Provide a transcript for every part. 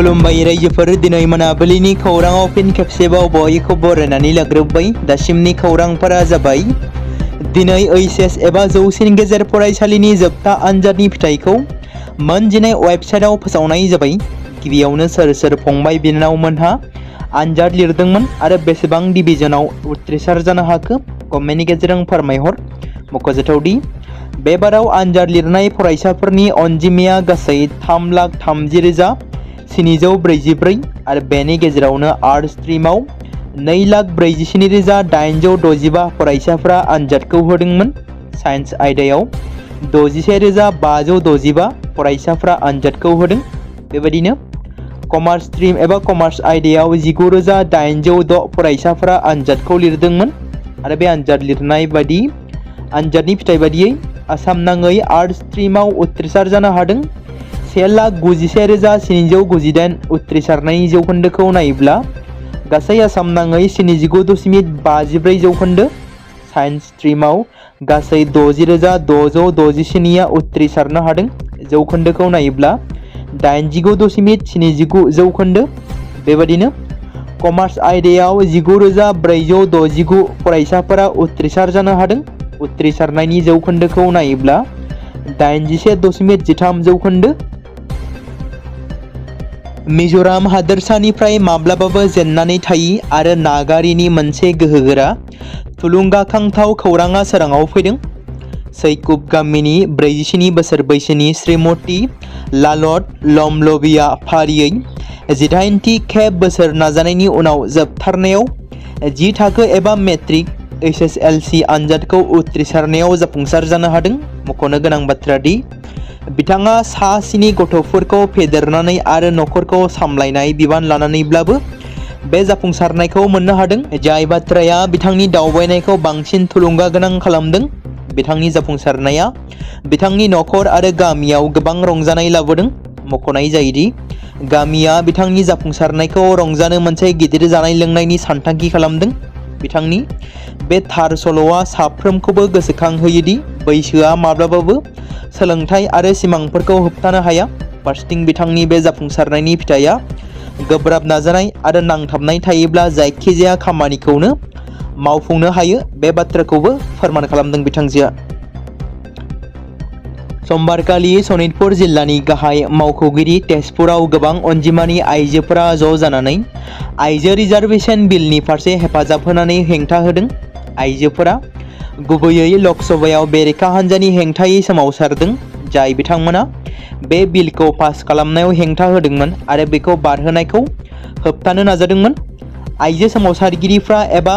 खुलुमबाय रायजोफोर दिनै मोनाबिलिनि खौराङाव फिन खेबसेबाव बयखौ बरायनानै लाग्रोबाय। दासिमनि खौरांफोरा जाबाय दिनै ओइचएस एबा जौसिन गेजेर फरायसालिनि जोबथा आनजादनि फिथाइखौ मोनजिनै वेबसाइटआव फोसावनाय जाबाय। गिबियावनो सोर सोर फंबाय बिनानावमोनहा आनजाद लिरदोंमोन आरो बेसेबां डिभिजनाव उथ्रिसार जानो हाखो कमेन्टनि गेजेरजों फोरमायहर। मख'जाथावदि बे बाराव आनजाद लिरनाय फरायसाफोरनि अनजिमाया गासै 3,30,744 आरो बेनि गेजेरावनो आर्ट्स स्ट्रीमाव 2,47,865 फरायसाफोरा आनजादखौ होदोंमोन। साइन्स आयदायाव 61,565 फरायसाफोरा आनजादखौ होदों। बेबायदिनो कमार्स स्ट्रीम एबा कमार्स आयदायाव 19,806 फरायसाफोरा आनजादखौ लिरदोंमोन आरो बे आनजाद लिरनाय बायदि आनजादनि फिथाइ बायदियै आसाम नाङै आर्ट्स स्ट्रीमाव उथ्रिसार जानो हादों 1,91,798 उथ्रिसारनायनि जौखोन्दोखौ नायोब्ला गासै आसाम नाङै 79.54 जौखोन्दो। साइन्स स्ट्रीमाव गासै 60,667 उथ्रिसारनो हादों। जौखोन्दोखौ नायोब्ला 89.79 जौखोन्दो। बेबादिनो कमार्स आयदायाव 9,469 फरायसाफोरा उथ्रिसार जानो हादों। उथ्रिसारनायनि जौखोन्दोखौ नायोब्ला 81.13 जौखोन्दो। मिज'राम हादोरसानिफ्राय माब्लाबाबो जेननानै थायि आरो नागारिनि मोनसे गोहोगोरा थुलुंगाखांथाव खौराङा सोराङाव फैदों। सैकुब गामिनि 47 बोसोर बैसोनि श्रीमती लालत लमलबिया फारियै 18थि खेब बोसोर नाजानायनि उनाव जोबथारनायाव 10 थाखो एबा मेट्रिक HSLC आनजादखौ उथ्रिसारनायाव जाफुंसार जानो हादों। मख'नो गोनां बाथ्रा दि बिथाङा सा 7 गथ'फोरखौ फेदेरनानै आरो नखरखौ सामलायनाय बिबान लानानैब्लाबो बे जाफुंसारनायखौ मोननो हादों। जाय बाथ्राया बिथांनि दावबायनायखौ बांसिन थुलुंगा गोनां खालामदों। बिथांनि जाफुंसारनाया बिथांनि नखर आरो गामियाव गोबां रंजानाय लाबोदों। मख'नाय जायोदि गामिया बिथांनि जाफुंसारनायखौ रंजानो मोनसे गिदिर जानाय लोंनायनि सानथांखि खालामदों। बिथांनि बे थार सल'आ साफ्रोमखौबो गोसोखांहोयोदि बैसोआ माब्लाबाबो सोलोंथाइ आरो सिमांफोरखौ होबथानो हाया। फारसेथिं बिथांनि बे जाफुंसारनायनि फिथाइया गोब्राब नाजानाय आरो नांथाबनाय थायोब्ला जायखिजाया खामानिखौनो मावफुंनो हायो बे बाथ्राखौबो फोरमान खालामदों बिथांजोआ। समबारखालि सनितपुर जिल्लानि गाहाय मावख'गिरि तेजपुराव गोबां अनजिमानि आइजोफोरा ज' जानानै आइजो रिजार्भेशन बिलनि फारसे हेफाजाब होनानै हेंथा होदों। आइजोफोरा गुबैयै लकसभायाव बेरेखा हान्जानि हेंथायै सोमावसारदों। जाय बिथांमोना बे बिलखौ पास खालामनायाव हेंथा होदोंमोन आरो बेखौ बारहोनायखौ होबथानो नाजादोंमोन। आइजो सोमावसारगिरिफ्रा एबा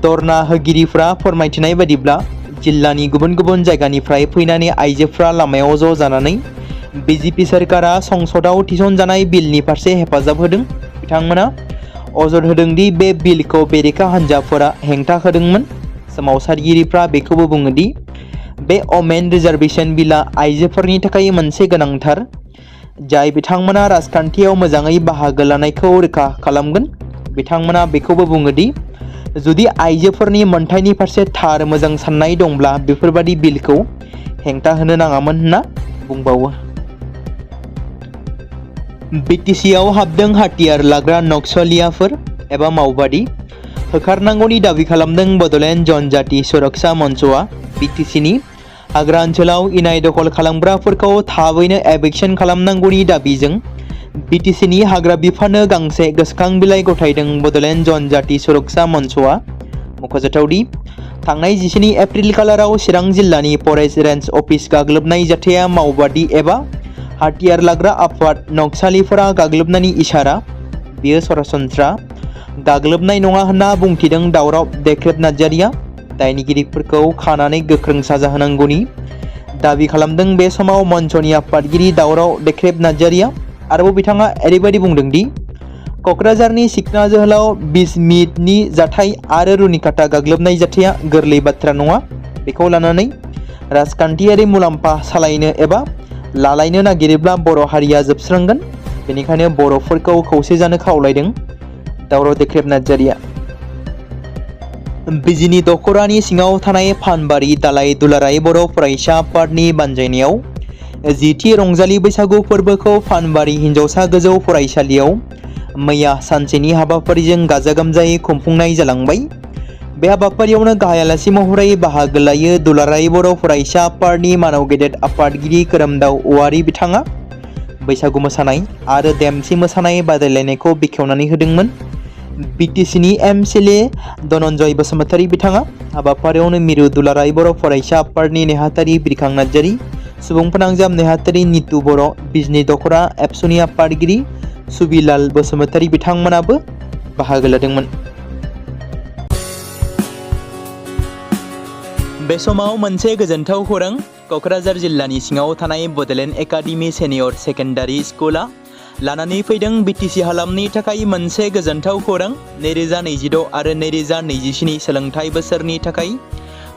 धरना होगिरिफ्रा फोरमायथिनाय बायदिब्ला जिल्लानि गुबुन गुबुन जायगानिफ्राय फैनानै आइजोफ्रा लामायाव ज' जानानै बिजेपि सोरखारा संसदआव थिसनजानाय बिलनि फारसे हेफाजाब होदों। बिथांमोना अजद होदों दि बे बिलखौ बेरेखा हान्जाफोरा हेंथा होदोंमोन। सोमावसारगिरिफ्रा बेखौबो बुङो दि बे अमेन रिजार्भेशन बिलआ आइजोफोरनि थाखाय मोनसे गोनांथार जाय बिथांमोना राजखान्थियाव मोजाङै बाहागो लानायखौ रोखा खालामगोन। बिथांमोना बेखौबो बुङो दि जुदि आइजोफोरनि मोनथायनि फारसे थार मोजां साननाय दंब्ला बेफोरबादि बिलखौ हेंथा होनो नाङामोन होनना बुंबावो। BTCआव हाबदों हाथियार लाग्रा नक्सलियाफोर एबा मावबादि होखारनांगौनि दाबि खालामदों बड'लेण्ड जनजाति सुरक्षा मन्चआ। BTCनि हाग्रा ओनसोलाव इनाय दखल खालामग्राफोरखौ थाबैनो एभिक्सन खालामनांगौनि दाबिजों BTCनि हाग्रा बिफाननो गांसे गोसोखां बिलाइ गथायदों बड'लेण्ड जनजाति सुरक्षा मन्चआ। मख'जाथावदि थांनाय 19 एप्रिल खालाराव चिरां जिल्लानि फरेस्ट रेन्ज अफिस गाग्लोबनाय जाथाया मावबादि एबा हाथियार लाग्रा आफाद नक्सालिफोरा गाग्लोबनायनि इसारा। बेयो सरासनस्रा गाग्लोबनाय नङा होनना बुंथिदों दावराव देख्रेब नार्जारिया। दायनिगिरिफोरखौ खानानै गोख्रों साजा होनांगौनि दाबि खालामदों बे समाव मन्चनि आफादगिरि दावराव देख्रेब नार्जारिया। आरोबाव बिथाङा ओरैबायदि बुंदों दि क'क्राझारनि सिखना जोहोलाव बिस्मितनि जाथाय आरो रुनिकाटा गाग्लोबनाय जाथाया गोरलै बाथ्रा नङा। बेखौ लानानै राजखान्थियारि मुलाम्फा सालायनो एबा लालायनो नागिरोब्ला बर' हारिया जोबस्रांगोन। बेनिखायनो बर'फोरखौ खौसे जानो खावलायदों दावराव देख्रेब नार्जारिया। बिजिनि दख'रानि सिङाव थानाय फानबारि दालाय दुलाराय बर' फरायसा आफादनि बानजायनायाव जिथि रंजालि बैसागु फोरबोखौ फानबारि हिनजावसा गोजौ फरायसालियाव मैया सानसेनि हाबाफारिजों गाजा गोमजायै खुंफुंनाय जालांबाय। बे हाबाफारियावनो गाहाय आलासि महरै बाहागो लायो दुलाराय बर' फरायसा आफादनि मानाव गेदेर आफादगिरि खोरोमदाव औवारि बिथाङा बैसागु मोसानाय आरो देमसि मोसानाय बादायलायनायखौ बेखेवनानै होदोंमोन। बिटिसिनि एमएलए धनन्जय बसुमतारी बिथाङा हाबाफारियावनो मिरु दुलाराय बर' फरायसा आफादनि नेहाथारि बिरखां नार्जारी, सुबुं फोनांजाब नेहाथारि नितु बर', बिजनि दख'रा एबसुनि आफादगिरि सुबिलाल बसुमतारी बिथांमोनाबो बाहागो लादोंमोन। बे समाव मोनसे गोजोनथाव खौरां। क'क्राझार जिल्लानि सिङाव थानाय बड'लेण्ड एकाडेमि सिनियर सेकेन्डारि स्कुला लानानै फैदों बिटिसि हालामनि थाखाय मोनसे गोजोनथाव खौरां। 2026 आरो 2027 सोलोंथाइ बोसोरनि थाखाय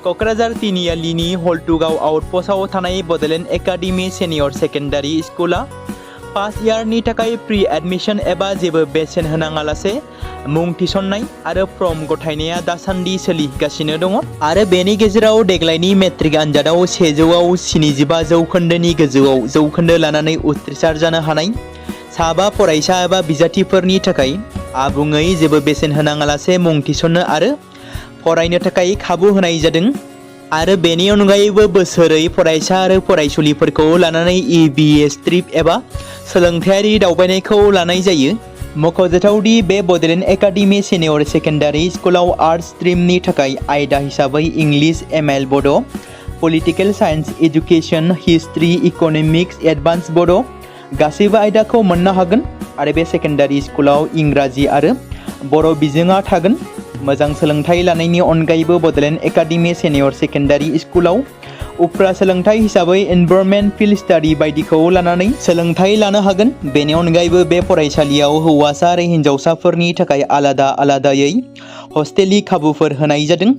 क'क्राझार तिनिआलिनि हल्टुगाव आउटपस्टआव थानाय बड'लेण्ड एकाडेमि सिनियर सेकेन्डारि स्कुला फार्स्ट इयारनि थाखाय प्रि एडमिशन एबा जेबो बेसेन होनाङालासे मुं थिसननाय आरो फर्म गथायनाया दासान्दि सोलिगासिनो दङ आरो बेनि गेजेराव देग्लायनि मेट्रिक आनजादाव 100आव 75 जौखोन्दोनि गोजौआव जौखोन्दो लानानै उथ्रिसार जानो हानाय साबा फरायसा एबा बिजाथिफोरनि थाखाय आबुङै जेबो बेसेन होनाङालासे मुं थिसननो आरो फरायनो थाखाय खाबु होनाय जादों आरो बेनि अनगायैबो बोसोरै फरायसा आरो फरायसुलिफोरखौ लानानै EBS ट्रिप एबा सोलोंथायारि दावबायनायखौ लानाय जायो। मख'जाथावदि बे बड'लेण्ड एकाडेमि सिनियर सेकेन्डारि स्कुलाव आर्ट्स स्ट्रिमनि थाखाय आयदा हिसाबै इंलिश ML बड', political science, education, history, economics, advance बड' गासैबो आयदाखौ मोननो हागोन आरो बे सेकेन्डारि स्कुलाव इंराजि आरो बर' बिजोङा थागोन। मोजां सोलोंथाइ लानायनि अनगायैबो बड'लेण्ड एकाडेमि सिनियर सेकेन्डारि स्कुलाव उफ्रा सोलोंथाइ हिसाबै एनभायरनमेन्ट फिल्ड स्टाडि बायदिखौ लानानै सोलोंथाइ लानो हागोन। बेनि अनगायैबो बे फरायसालियाव हौवासा आरो हिन्जावसाफोरनि थाखाय आलादा आलादायै हस्टेलनि खाबुफोर होनाय जादों।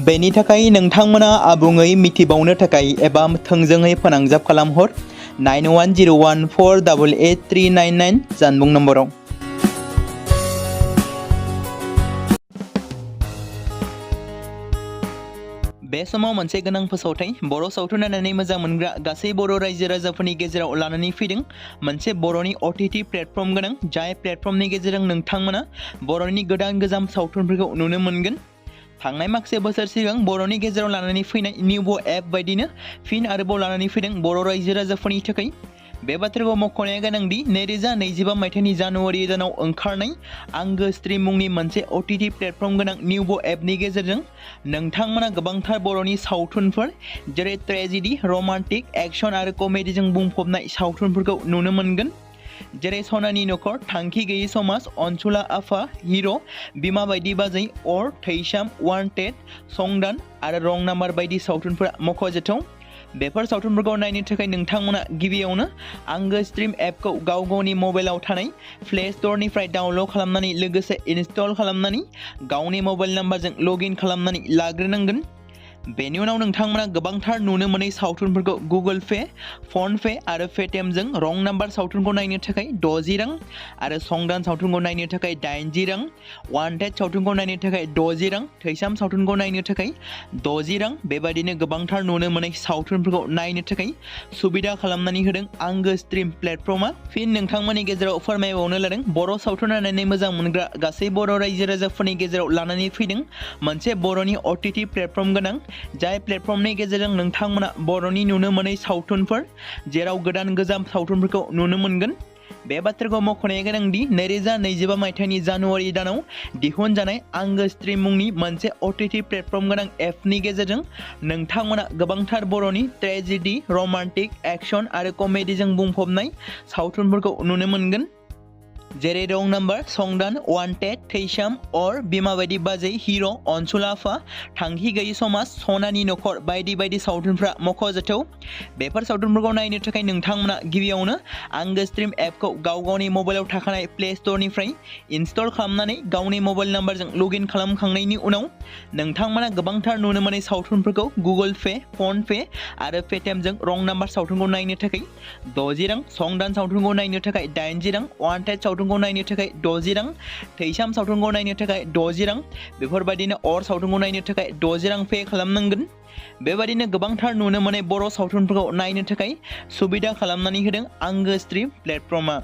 बेनि थाखाय नोंथांमोना आबुङै मिथिबावनो थाखाय एबा थोंजोङै फोनांजाब खालामहर 9101488399 जानबुं नम्बराव। बे समाव मोनसे गोनां फोसावथाय। बर' सावथुन नायनानै मोजां मोनग्रा गासै बर' रायजो राजाफोरनि गेजेराव लानानै फैदों मोनसे बर'नि OTT प्लेटफर्म गोनां, जाय प्लेटफर्मनि गेजेरजों नोंथांमोना बर'नि गोदान गोजाम सावथुनफोरखौ नुनो मोनगोन। थांनाय माखासे बोसोर सिगां बर'नि गेजेराव लानानै फैनाय निउबो एप बायदिनो फिन आरोबाव लानानै फैदों बर' रायजो राजाफोरनि थाखाय। बे बाथ्राखौ मख'नाया गोनांदि 2025 मायथाइनि जानुवारि दानाव ओंखारनाय आंगो स्ट्रिम मुंनि मोनसे OTT प्लेटफर्म गोनां निउबो एपनि गेजेरजों नोंथांमोना गोबांथार बर'नि सावथुनफोर जेरै ट्रेजेडि, रमान्टिक, एक्सन आरो कमेडिजों बुंफबनाय सावथुनफोरखौ नुनो मोनगोन। जेरै सनानि नखर, थांखि गैयै समाज, अनसुला आफा, हिर', बिमा बायदि बाजै, अर, थैसाम, वान्टेड, संदान आरो रं नाम्बार बायदि सावथुनफोरा मख'जाथाव। बेफोर सावथुनफोरखौ नायनो थाखाय नोंथांमोना गिबियावनो आंगो स्ट्रिम एपखौ गाव गावनि मबाइलाव थानाय प्ले स्ट'रनिफ्राय डाउनल'ड खालामनानै लोगोसे इनस्टल खालामनानै गावनि मबाइल नाम्बारजों लगइन खालामनानै लाग्रोनांगोन। बेनि उनाव नोंथांमोना गोबांथार नुनो मोनै सावथुनफोरखौ गुगोल पे, फन पे आरो पेटिएमजों रं नाम्बार सावथुनखौ नायनो थाखाय 60 रां आरो संदान सावथुनखौ नायनो थाखाय 80 रां, वान्टेड सावथुनखौ नायनो थाखाय 60 रां, थैसाम सावथुनखौ नायनो थाखाय 60 रां बेबायदिनो गोबांथार नुनो मोनै सावथुनफोरखौ नायनो थाखाय सुबिदा खालामनानै होदों आंगो स्ट्रिम प्लेटफर्मा। फिन नोंथांमोननि गेजेराव फोरमायबावनो लादों बर' सावथुन नायनानै मोजां मोनग्रा गासै बर' रायजो राजाफोरनि गेजेराव लानानै फैदों मोनसे बर'नि OTT प्लेटफर्म गोनां, जाय प्लेटफर्मनि गेजेरजों नोंथांमोना बर'नि नुनो मोनै सावथुनफोर जेराव गोदान गोजाम सावथुनफोरखौ नुनो मोनगोन। बे बाथ्राखौ मख'नाया गोनांदि 2025 मायथाइनि जानुवारि दानाव दिहुनजानाय आंगो स्ट्रिम मुंनि मोनसे OTT प्लेटफर्म गोनां एपनि गेजेरजों नोंथांमोना गोबांथार बर'नि ट्रेजेडि, रमान्टिक, एक्सन आरो कमेडिजों बुंफबनाय सावथुनफोरखौ नुनो मोनगोन। जेरै रं नाम्बार, संदान, वान्टेड, थैसाम, अर, बिमा बायदि बाजै, हिर', अनसुला आफा, थांखि गैयै समाज, सनानि नखर बायदि बायदि सावथुनफ्रा मख'जाथाव। बेफोर सावथुनफोरखौ नायनो थाखाय नोंथांमोना गिबियावनो आंगो स्ट्रिम एपखौ गाव गावनि मबाइलाव थाखानाय प्ले स्ट'रनिफ्राय इनस्टल खालामनानै गावनि मबाइल नाम्बारजों लगइन खालामखांनायनि उनाव नोंथांमोना गोबांथार नुनो मोनै सावथुनफोरखौ गुगोल पे, फन पे आरो पेटिएमजों रं नाम्बार सावथुनखौ नायनो थाखाय 60 रां, संदान सावथुनखौ नायनो थाखाय 80 रां, वान्टेड सावथुन सावथुनखौ नायनो थाखाय 60 रां, थैसाम सावथुनखौ नायनो थाखाय 60 रां, बेफोरबायदिनो अर सावथुनखौ नायनो थाखाय 60 रां पे खालामनांगोन। बेबायदिनो गोबांथार नुनो मोननाय बर' सावथुनफोरखौ नायनो थाखाय सुबिदा खालामनानै होदों आंगो स्ट्रीम प्लेटफर्मआ।